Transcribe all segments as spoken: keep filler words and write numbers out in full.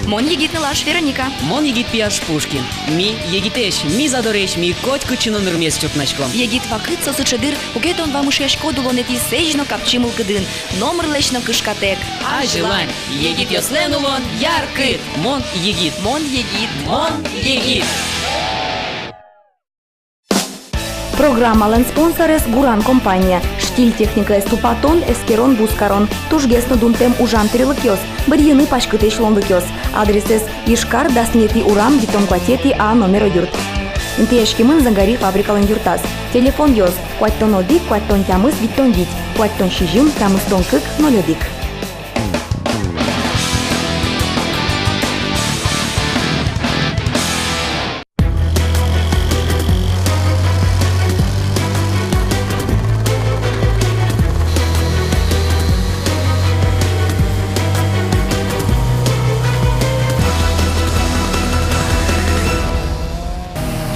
Мон егит нылаш Вероника. Мон егит пияш Пушкин. Ми егитэсь, ми задоресь, ми котькытчы но нырмес чуртнаськом. Егит вакыт со сыӵе дыр, куке тон вамышъяськод улонэтӥ сэзь но капчи мылкыдын, номырлэсь но кышкатэк. Азьлань, егитъёслэн улон яркыт. Мон егит. Мон егит. Мон егит. Программалэн спонсорез — «Гуран» компания. Штиль техникаез тупатон, эскерон, вузкарон. Тужгес но дунтэм ужан тирлыкъёс. Бырйыны паськытэсь луонлыкъёс. Адресэз: Ижкар, дас ньылетӥ урам, витьтон куатетӥ А номеро юрт. Интыяськемын «Загари» фабрикалэн юртаз. Телефонъёс: куатьтон одӥг, куатьтон тямыс, витьтон вить, куатьтон сизьым, тямыстон кык, ноль одӥг.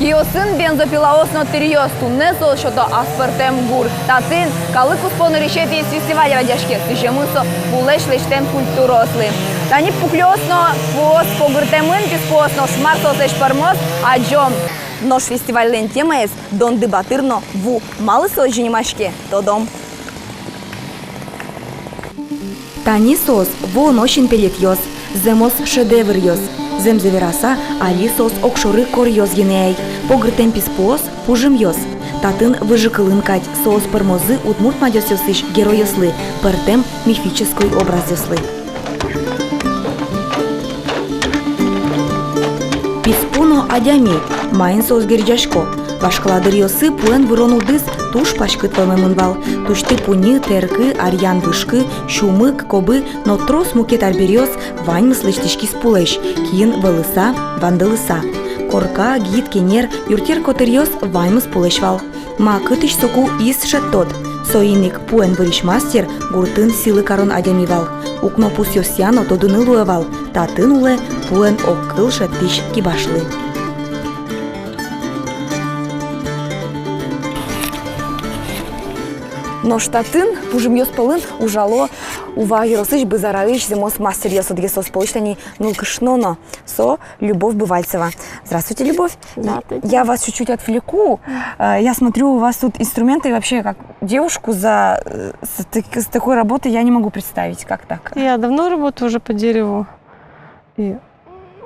Киосын бензопилаос но тӥръёс, туннэ соос сёто аспӧртэм гур. Татын калык куспо нырысетӥез фестиваль радъяське, сӥземын со пулэсь лэсьтэм скульптураослы. Тани пуклёос но пуос погыртэмын, писпуос, нош мар соослэсь пӧрмоз, адӟом. Нош фестивальлэн темаез — Донды батыр но ву. Малы со озьы нимаське, тодом. Тани соос, вуоно синпелетъёс, зэмос шедевръёс. Зэмзэ вераса, али соос огшоры коръёс гинэ ай, погыртэм писпуос — пужымъёс. Татын выжыкылын кадь, соос пӧрмозы удмурт мадёсъёсысь геройёслы, пӧртэм мифической образъёслы. Писпу но адями, маин соос герӟасько? Вашкала дыръёсы пуэн вырон удыс туж паськыт вӧлмемын вал. Тусьты пуньы, тэркы, аръян вышкы, сюмык, кобы но трос мукет арбериос — ваньмыз лэсьтӥськиз пулэсь, киын вӧлыса, вандылыса. Корка, гид, кенер, юртъер котыръёс — ваньмыз пулэсь вал. Ма кытысь соку из шедьтод? Соин ик пуэн вырись мастер гуртын сӥлы карон адями вал. Укно пусъёсъя но тодыны луэ вал: татын улэ пуэн огкыл шедьтӥсь кибашлы. Нош татын, пужымъёс пӧлын, ужало Ува ёросысь Бызараысь зэмос мастеръёс, одӥгез соос пӧлысь тани нылкышно но. Со Любовь Бывальцева. Здравствуйте, Любовь. Здравствуйте. Я вас чуть-чуть отвлеку. Э, я смотрю, у вас тут инструменты, и вообще, как девушку за, э, с так-, с такой работой я не могу представить, как так. Я давно работаю уже по дереву. И,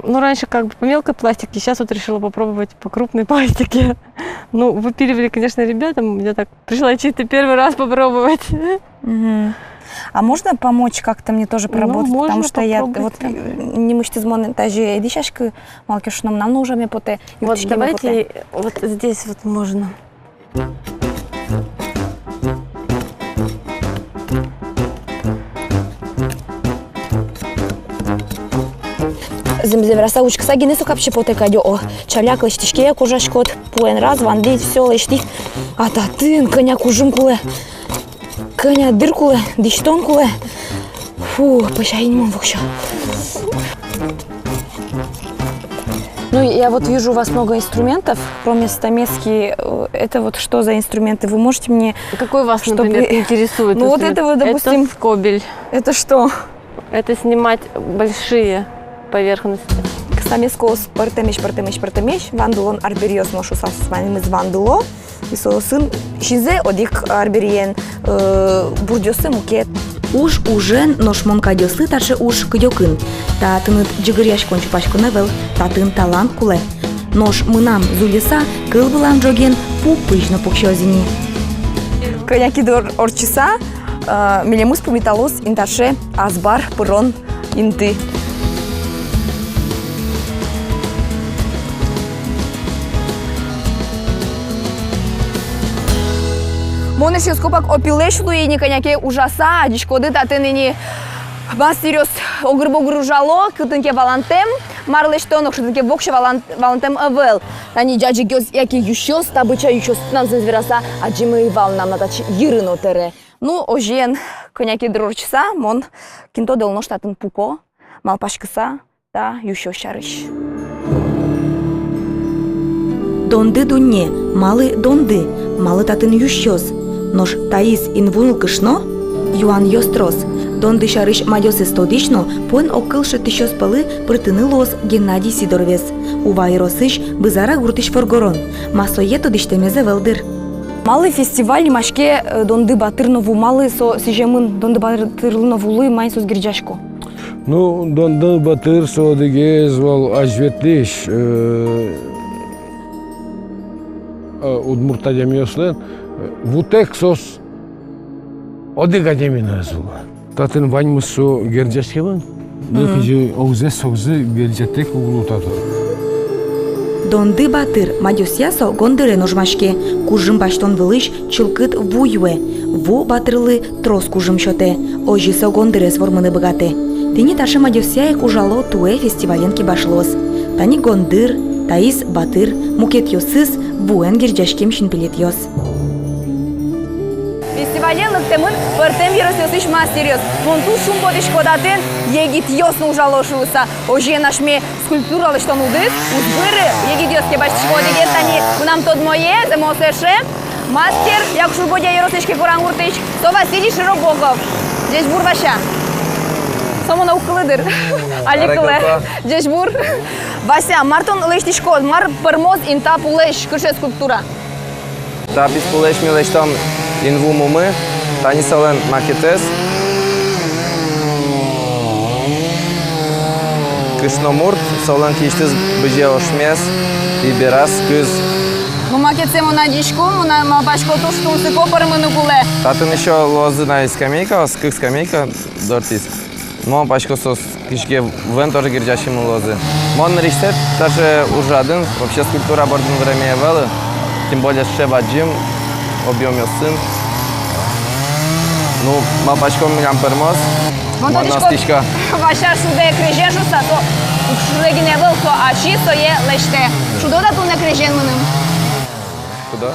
ну, раньше как бы по мелкой пластике, сейчас вот решила попробовать по крупной пластике. Ну, выпиливали, конечно, ребятам. Я так пришла чисто первый раз попробовать. Мгм. А можно помочь как-то мне тоже поработать? Ну, можно. Потому что я попробовать вот, как-то. Э, нимысьтыз мон тазьы ӧй дӥсяськы, малы ке шуоно, мынам но ужаме потэ, вот юрттӥськеме потэ. Давайте вот здесь вот можно. Зэмзэ вераса, учкыса гинэ со капчи потэ кадь, о, чаляк лэсьтӥське, кожаськод, пуэн раз вандӥд, всё, лэсьтӥд. А татын кӧня кужым кулэ. Кӧня дыр кулэ, дӥсьтон кулэ. Фу, пӧсь ай ни мон воксё. Ну, я вот вижу, у вас много инструментов, кроме стамески. Э, это вот что за инструменты? Вы можете мне... Какой вас, чтобы, например, интересует инструмент? Ну, вот это вот, допустим. Это скобель. Это что? Это снимать большие поверхности. Стамескаос пӧртэмесь, пӧртэмесь, пӧртэмесь. Вандылон арбериос, нош соос ваньмыз вандыло. И соосын синзэ одӥг арбериен, э, бурдъёссэ мукет. Уж ужен, нош мон кадьёслы таӵе уж кыдёкын. Та тыныд ӟыгыръяськон чупаськон ӧвӧл, татын талант кулэ. Нош мынам зульыса, кыл вылам ӝоген пу пызь но пуксёз ини. Кӧня ке дыр ортчыса, э, милемыз пумиталоз ини таӵе азбар пырон инты. Мон эшъёс копак опилэсь луи ини, кӧня ке ужаса, адӟиськоды, татын ини мастеръёс огыр-бугыр ужало, кытын ке валантэм, мар лэсьтоно, кытын ке воксё валан-, валантэм ӧвӧл. Тани ӟаӟегъёс яке юсьёс, та быдӟа юсьёсты, зэмзэ вераса, адӟемын ӧй вал мынам на татчы йыры но тэре. Ну, озьыен, кӧня ке дыр ортчыса, мон, кин тодэ, нош татын пуко, малпаськыса та юсьёс сярысь. Донды дунне, малы донды, малы татын юсьёс? Нош таиз инву нылкышно? Юанъёс трос. Донды сярысь мадёсыз тодӥсь но пуэн огкыл шедьтӥсьёс пӧлы пыртыны луоз Геннадий Сидоровез. Ува ёросысь Бызара гуртысь воргорон. Ма сое тодӥсьтэмез ӧвӧл, дыр. Малы фестиваль нимаське, э, «Донды батыр но ву»? Малы со сӥземын «Донды батырлы но вулы», маин соос герӟасько? Ну, Донды батыр со одӥгез вал азьветлӥсь, э, э, удмурт адямиослэн, э, вутэк соос одӥг адями но ӧз улы. Татын ваньмыз со герӟаськемын. Мгм. Нокызьы огзэс огзы герӟатэк уг лу татын. Донды батыр мадёсъя со гондыре ножмаське. Кужым басьтон вылысь чылкыт ву юэ. Ву батырлы трос кужым сётэ. Озьы со гондырез вормыны быгатэ. Тӥни таӵе мадёсъя ик ужало туэ фестивален кибашлыос. Тани гондыр, таиз батыр, мукетъёсыз вуэн герӟаськем синпелетъёс. Фестивале лыктэмын пӧртэм ёросъёсысь мастеръёс. Мон туж шумпотӥсько, татын егитъёс но ужало шуыса. Озьыен, асьме скульптура лэсьтон удыс уз быры, егитъёс ке басьтӥсько. Одӥгез тани мынам тодмое, зэмос эше, мастер Якшур-Бӧдья ёросысь Кекоран гуртысь, со Василий Широбоков. Ӟечбур, Вася. Со мон огкылы, дыр. Али кылэ. Ӟечбур. Вася, мар тон лэсьтӥськод, мар пӧрмоз ини та пулэсь, кыӵе скульптура? Та писпулэсь ми лэсьтом инву мумы, тани солэн макетэз. Кышномурт, солэн киысьтыз бызе ошмес и бераз кыз. Ну, макетсэ мон адӟисько, мон малпасько, туж тунсыко пӧрмыны кулэ. Татын ещё луозы на и скамейкаос, кык скамейка дортӥз. Мон малпасько, соос кызьы ке вуэн тоже герӟаськемын луозы. Мон нырысьсэ таӵе ужрадын, вообще скульптура бордын выреме ӧвӧл, тем более сыӵе бадӟым объёмъёсын. Ну, малпасько, милям пӧрмоз. Мон тодӥсько, Вася шудэ крезен шуыса, со уг шудэ гинэ ӧвӧл, со ачиз сое лэсьтэ. Шудод-а туннэ крезен мыным? Куда?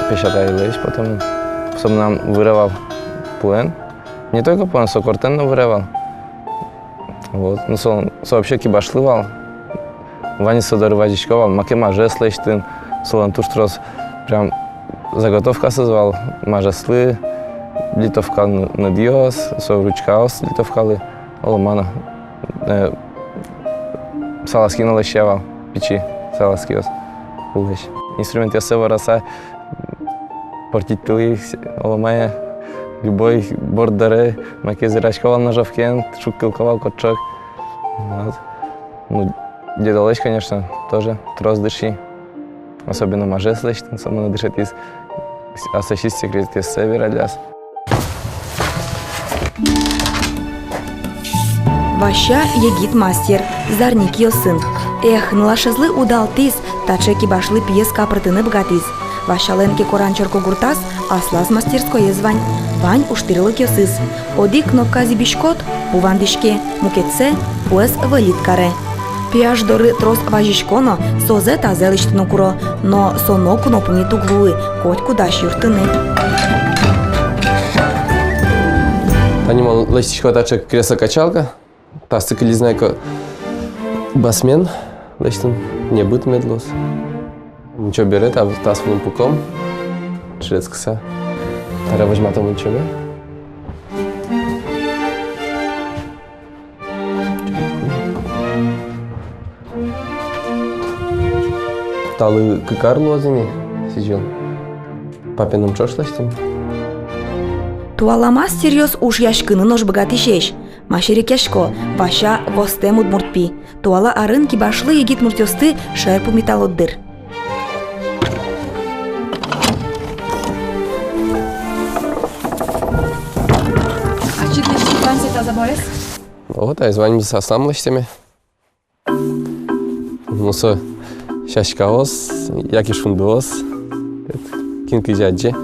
Песятайлэсь потом со мынам выре вал пуэн. Не только пуэн, со кортэн но выре вал. Вот. Ну, со, со вообще кибашлы вал. Ваньзэ со доры вазисько вал, маке мажез лэсьтыны, солэн туж трос прям заготовкаосыз вал, мажеслы литовка ны-, нудъёс, со ручкаос литовкалы, оло мар но, э, салазки но лэсьтэ вал, пичи салазкиос, улэсь. Инструментъёссэ вораса, портить тылӥсь, оло мае, любой борд доры маке зырасько вал ножовкаен, шуккылӥсько вал кочок. Вот. Ну, дедолэсь, конечно, тоже трос дыши. Особенно мажез лэсьтыны, со мыным дышетӥз. Аслэсьтыз секретъёссэ вералляз. Вася — егит мастер, зарни киосын. Эх, нылашезлы удалтӥз, таӵе кибашлы пиез капыртыны быгатӥз. Васялэн Кекоран черкогуртаз аслаз мастерскоез вань, вань ужтӥрлыкъёсыз. Одӥг кнопка зӥбиськод — пу вандӥське, мукетсэ — пуэз выльыт каре. Пияш доры трос вазисько но, созэ тазэ лэсьтыны куро, но со ноку но пумит уг луы, котькудӥз юрттыны. Тани мон лэсьтӥсько таӵе кресло-качалка. Тасты кылиз на ик басмен лэсьтыны, небыт мед луоз. Ничего, бере та, тас вылын пуком, шырескыса. Табере возьматом ничего, да? Талы кык ар луоз ини сӥзён. Папеным ӵош лэсьтӥм. Туала мастеръёс ушъяськыны нош быгатӥсесь. Ма серекъясько, Вася востэм удмурт пи. Туала арын кибашлы егит муртъёсты шер пумиталод, дыр. Ачид лэсьтӥд ваньзэ та заборез? О, таиз ваньмыз аслам лэсьтэме. Ну, со сяськаос, яке шундыос. Кин кызьы адӟе.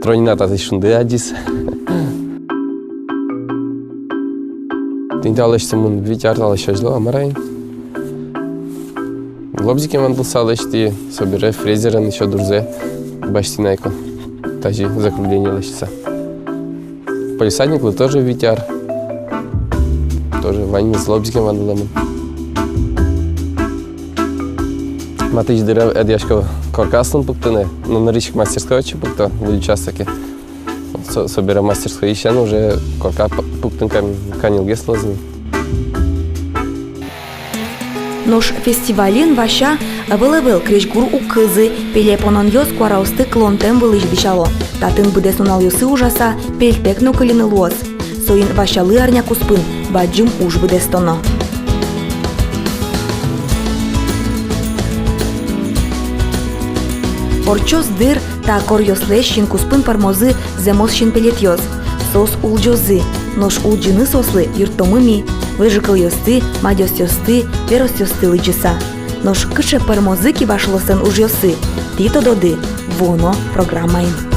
Тронинатэз шунды адӟиз. Тӥни та лэсьтэмын вить ар талэсь азьло, а мар ай. Лобзикем вандылыса лэсьтӥ, собере фрезерен ещё дурзэ басьтӥ на ик. Тазьы закругление лэсьтыса. Палисадниклы тоже вить ар. Тоже ваньмыз лобзикем вандылэмын. Матысь дыре ӧдъясько коркаослэн пуктыны, но нырысь ик мастерской отчы пукто, выль участоке. Со-, собере мастерскойысен уже корка п-, пуктыны кам-, каньылгес луоз ни. Нош фестивальын Вася ӧвӧл-ӧвӧл крезьгур уг кылзы, пеле пононъёс куараосты кылонтэм вылысь дӥсяло. Татын быдэс нуналъёсы ужаса, пельтэк но кыльыны луоз. Соин Васялы арня куспын бадӟым уж быдэстоно. Ортчоз дыр, та коръёслэсь синкуспын пӧрмозы зэмос синпелетъёс. Соос улӟозы, нош улӟыны соослы юрттомы ми, выжыкылъёсты, мадёсъёсты, веросъёсты лыдӟыса. Нош кыӵе пӧрмозы кивашлыослэн ужъёссы, тӥ тододы вуоно программаын.